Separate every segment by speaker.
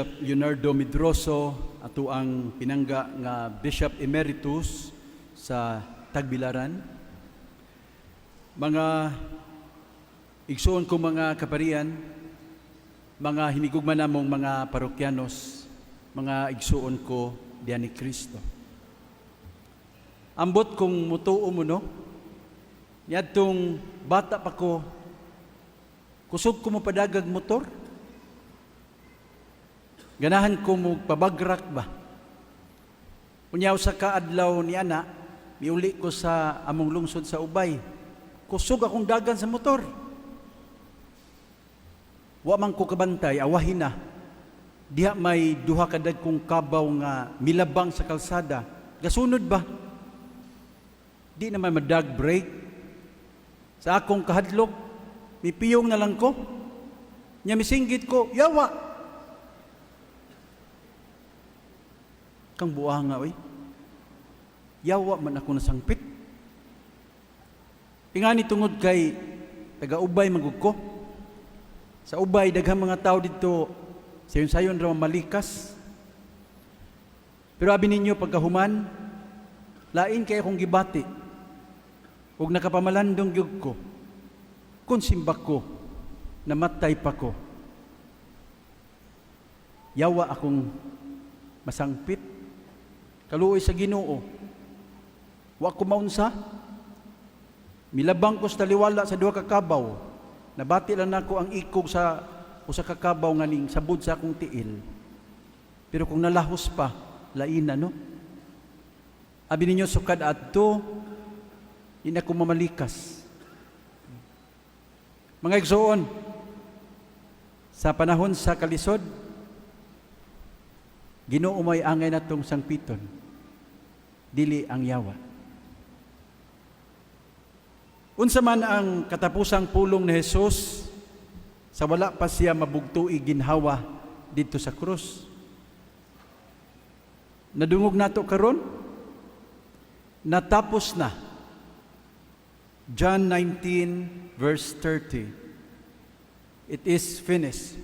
Speaker 1: Leonardo Medroso, ato ang pinangga nga Bishop Emeritus sa Tagbilaran. Mga igsuon ko mga kaparian, mga hinigugma namong mga parokyanos, mga igsuon ko diyan ni Kristo. Ambot kung mutuo mo, no? Niadtong bata pa ko, kusog ko mo padagag motor. Ganahan ko mo pabagrak ba. Unya usa ka adlaw ni ana, miuli ko sa among lungsod sa Ubay. Kusog akong dagan sa motor. Wa man ko kabantay, awahin na. Diha may duha ka dagkong kabaw nga milabang sa kalsada. Gasunod ba? Di naman madag brake. Sa akong kahadlok, mipiyong na lang ko. Nya misinggit ko, "Yawa!" Kang buanga, oy. Yawa man ako nasangpit. Ingani tungod kay taga-Ubay man gud ko. Sa Ubay, daghang mga tao dito, sayon-sayon ra malikas. Pero abi ninyo, pagkahuman, lain kay akong gibati. Ug nakapamalandong gyud ko. Kung simbak ko, namatay pa ko. Yawa akong masangpit. Kaluoy sa Ginoo. Wa ko maunsa. Milabang ko sa taliwala sa duha ka kabaw. Nabati lang nako ang ikog sa usa ka kabaw nga ning sabod sa akong tiil. Pero kung nalahos pa, lain na, no? Abi ninyo, sukad adto, di na ko mamalikas. Mga igsoon, sa panahon sa kalisod, Ginoo may angay natong sangpiton, dili ang yawa. Unsa man ang katapusang pulong ni Jesus sa wala pa siya mabugtuig ginhawa didto sa krus? Nadungog nato karon, "Natapos na." John 19 verse 30. "It is finished."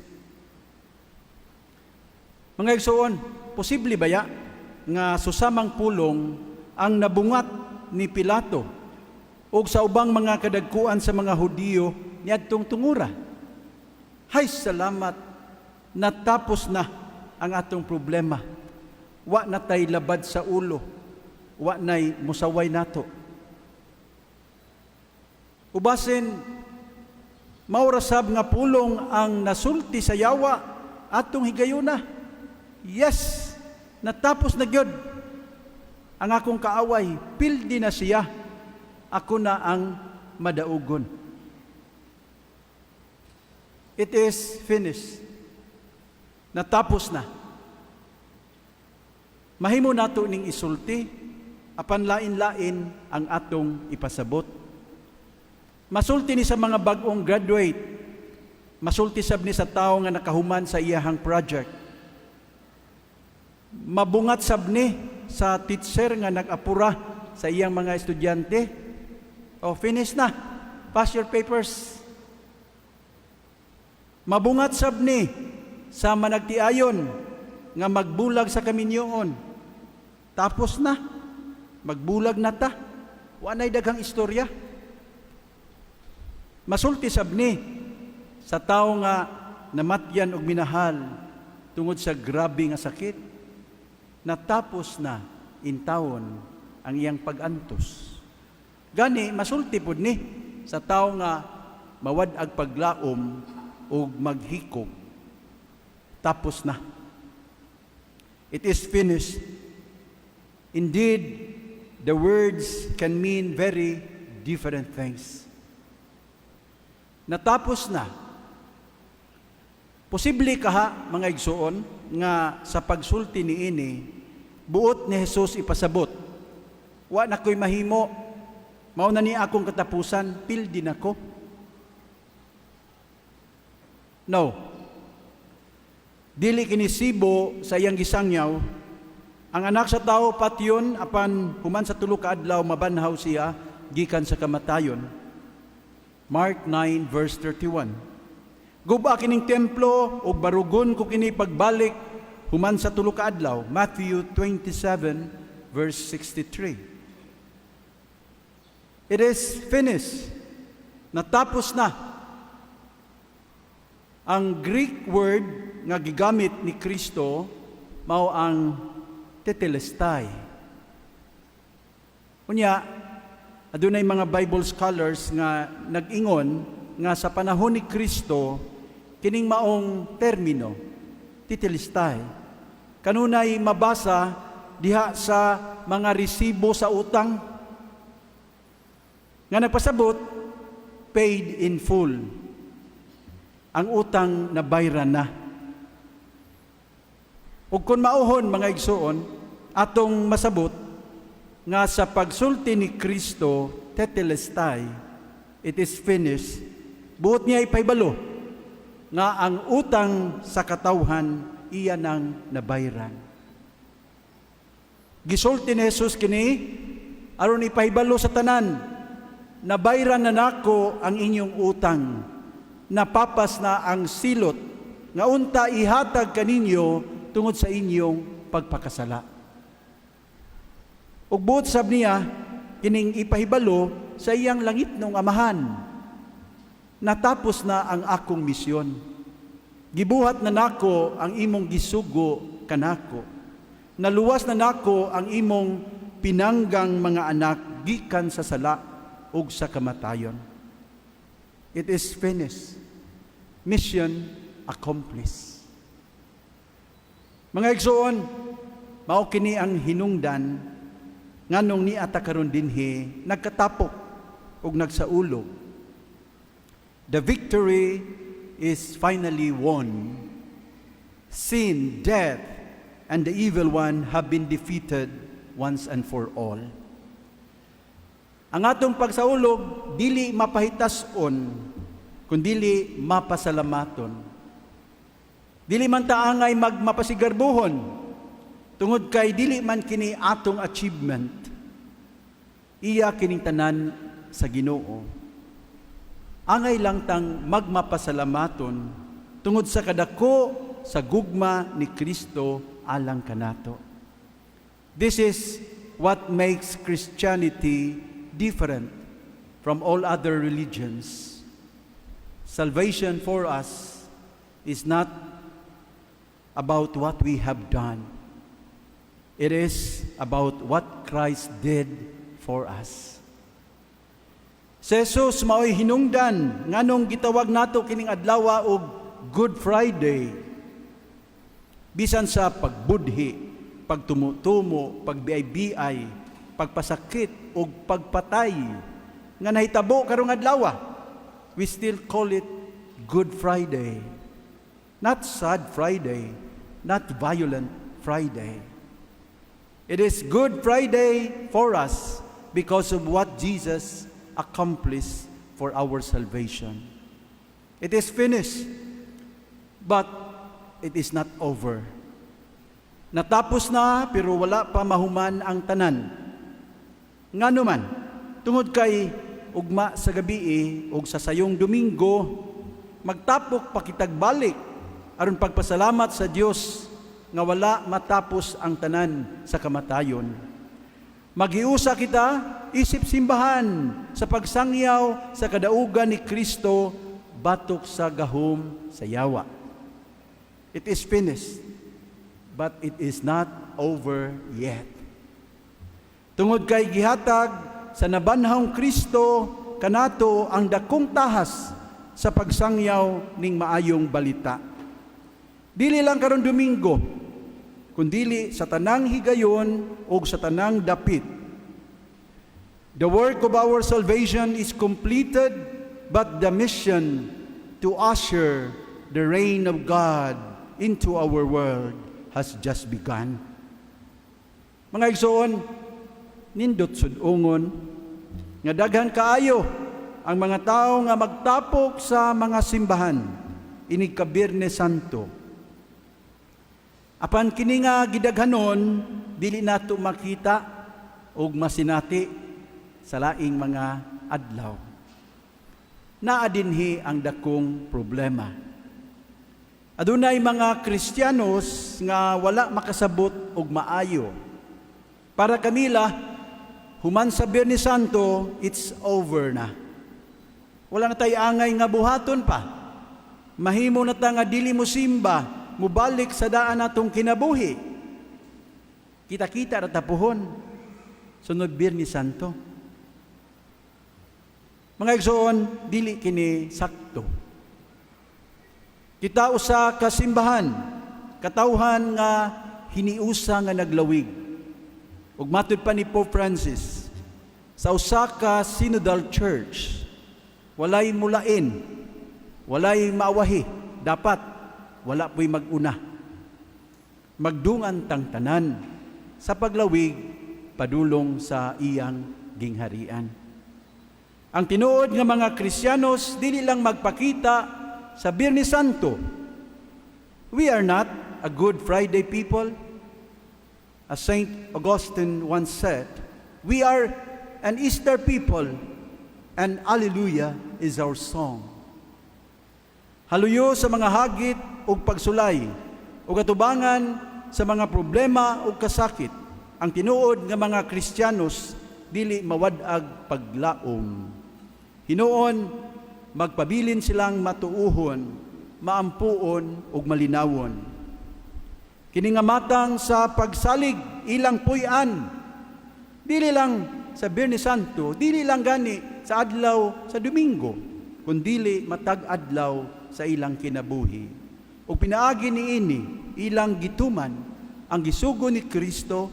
Speaker 1: Mga igsoon, posible baya nga susamang pulong ang nabungat ni Pilato ug sa ubang mga kadagkuan sa mga Hudiyo niadtong tungura? "Hay salamat, natapos na ang atong problema. Wa na tay labad sa ulo. Wa nay musaway nato." Ubasin, mao ra sab nga pulong ang nasulti sa yawa atong higayuna. "Yes, natapos na gyud. Ang akong kaaway, pildi na siya. Ako na ang madaugon." It is finished. Natapos na. Mahimo nato ning isulti, apan lain-lain ang atong ipasabot. Masulti ni sa mga bag-ong graduate. Masulti sab ni sa tao nga nakahuman sa iyahang project. Mabungat sab ni sa teacher nga nag-apura sa iyang mga estudyante. "Oh, finish na. Pass your papers." Mabungat sab ni sa managtiayon nga magbulag sa kaminyoon. "Tapos na. Magbulag na ta. Wa nay daghang istorya." Masulti sab ni sa tao nga namatyan og minahal tungod sa grabe nga sakit. Natapos na intawon ang iyang pag-antos. Gani masulti pud ni sa tao nga mawad-ag paglaom ug maghikog. "Tapos na. It is finished." Indeed, the words can mean very different things. Natapos na. Posible kaha, mga igsuon, nga sa pagsulti niini, buot ni Jesus ipasabot, "Wa na ko'y mahimo, mao na ni akong katapusan, pildi na ko." No. Dili kini sibo sa iyang gisangyaw, "Ang Anak sa Tao patyon apan human sa 3 ka adlaw mabanhaw siya gikan sa kamatayon." Mark 9 verse 31. Guba kining templo ug barugon ko kini pagbalik human sa 3 ka adlaw. Matthew 27 verse 63. It is finished. Natapos na. Ang Greek word nga gigamit ni Kristo mao ang tetelestai. Unya, adunay mga Bible scholars nga nag-ingon nga sa panahon ni Kristo, kining maong termino, tetelestai, kanunay mabasa diha sa mga resibo sa utang nga nagpasabot paid in full. Ang utang nabayran na. Ug kung mauhon, mga igsoon, atong masabot nga sa pagsulti ni Kristo, "Tetelestai," it is finished, buot niya ipahibalo nga ang utang sa katawhan iya nang nabayran. Gisulti ni Jesus kini aron ipahibalo sa tanan, nabayran na nako ang inyong utang. Napapas na ang silot nga unta ihatag kaninyo tungod sa inyong pagpakasala. Ug buot sab niya kining ipahibalo sa iyang langitnong Amahan. Natapos na ang akong misyon. Gibuhat na nako ang imong gisugo kanako. Naluwas na nako ang imong pinanggang mga anak gikan sa sala ug sa kamatayon. It is finished. Mission accomplished. Mga igsoon, mao kini ang hinungdan nganong naa ta karon dinhi nagkatapok ug nagsaulog. The victory is finally won. Sin, death, and the evil one have been defeated once and for all. Ang atong pagsaulog dili mapahitas-on, kundili mapasalamaton. Dili man ta angay magmapasigarbuhon tungod kay dili man kini atong achievement. Iya kining tanan sa Ginoo. Angay lang tang magmapasalamaton tungod sa kadako sa gugma ni Kristo alang kanato. This is what makes Christianity different from all other religions. Salvation for us is not about what we have done. It is about what Christ did for us. Si Jesus mao'y hinungdan nganong gitawag nato kining adlaw og Good Friday. Bisan sa pagbudhi, pagtumutumo, pagbiay-biay, pagpasakit ug pagpatay nga nahitabo karong adlaw, we still call it Good Friday. Not sad Friday, not violent Friday. It is Good Friday for us because of what Jesus accomplished for our salvation. It is finished, but it is not over. Natapos na pero wala pa mahuman ang tanan. Ngano man, tungod kay ugma sa gabi ug sa sayong Domingo, magtapok pa kitag balik aron pagpasalamat sa Dios nga wala matapos ang tanan sa kamatayon. Maghiusa kita isip simbahan sa pagsangyaw sa kadaugan ni Kristo batok sa gahom sa yawa. It is finished, but it is not over yet. Tungod kay gihatag sa nabanhawng Kristo kanato ang dakong tahas sa pagsangyaw ning maayong balita. Dili lang karon Domingo, kundili sa tanang higayon ug sa tanang dapit. The work of our salvation is completed, but the mission to usher the reign of God into our world has just begun. Mga igsoon, nindot sud-ungon nga daghan kaayo ang mga tao nga magtapok sa mga simbahan inig ka Biyernes Santo. Apan kini nga gidaghanon dili nato makita og masinati sa laing mga adlaw. Naa dinhi ang dakong problema. Adunay mga Kristiyanos nga wala makasabot og maayo. Para kanila, human sa Biyernes Santo, it's over na. Wala na tay angay nga buhaton pa. Mahimo na ta nga dili mo simba, mubalik sa daan natong kinabuhi. Kita-kita ra ta puhon. Sunod Biyernes Santo. Mga igsoon, dili kini sakto. Kita usa ka simbahan, katawhan nga hiniusa nga naglawig. Ug matud pa ni Pope Francis, sa usa ka synodal church, walay mulain, walay maawahi, dapat wala po'y mag-una. Magdungan tang tanan sa paglawig padulong sa iyang gingharian. Ang tinuod nga mga Kristiyanos dili lang magpakita sa Biyernes Santo. We are not a Good Friday people. As Saint Augustine once said, "We are an Easter people and Alleluia is our song." Haluyo sa mga hagit ug pagsulay ug atubangan sa mga problema ug kasakit, ang tinuod nga mga Kristiyanos dili mawad-ag paglaom. Hinuon magpabilin silang matuuhon, maampuon ug malinawon. Kini nga matang sa pagsalig ilang puy-an. Dili lang sa Biyernes Santo, dili lang gani sa adlaw sa Domingo, kundili matag adlaw sa ilang kinabuhi. Ug pinaagi niini ilang gituman ang gisugo ni Kristo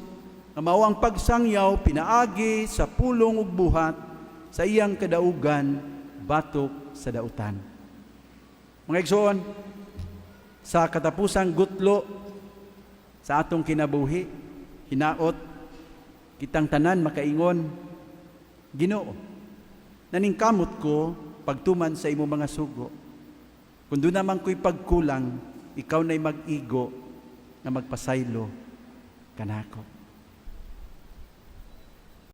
Speaker 1: nga mao ang pagsangyaw pinaagi sa pulong ug buhat sa iyang kadaugan batok sa dautan. Mga igsoon, sa katapusang gutlo sa atong kinabuhi, hinaot kitang tanan makaingon, "Ginoo, naningkamot ko pagtuman sa imo mga sugo. Kung duna man ko'y pagkulang, ikaw na'y mag-igo nga magpasaylo kanako."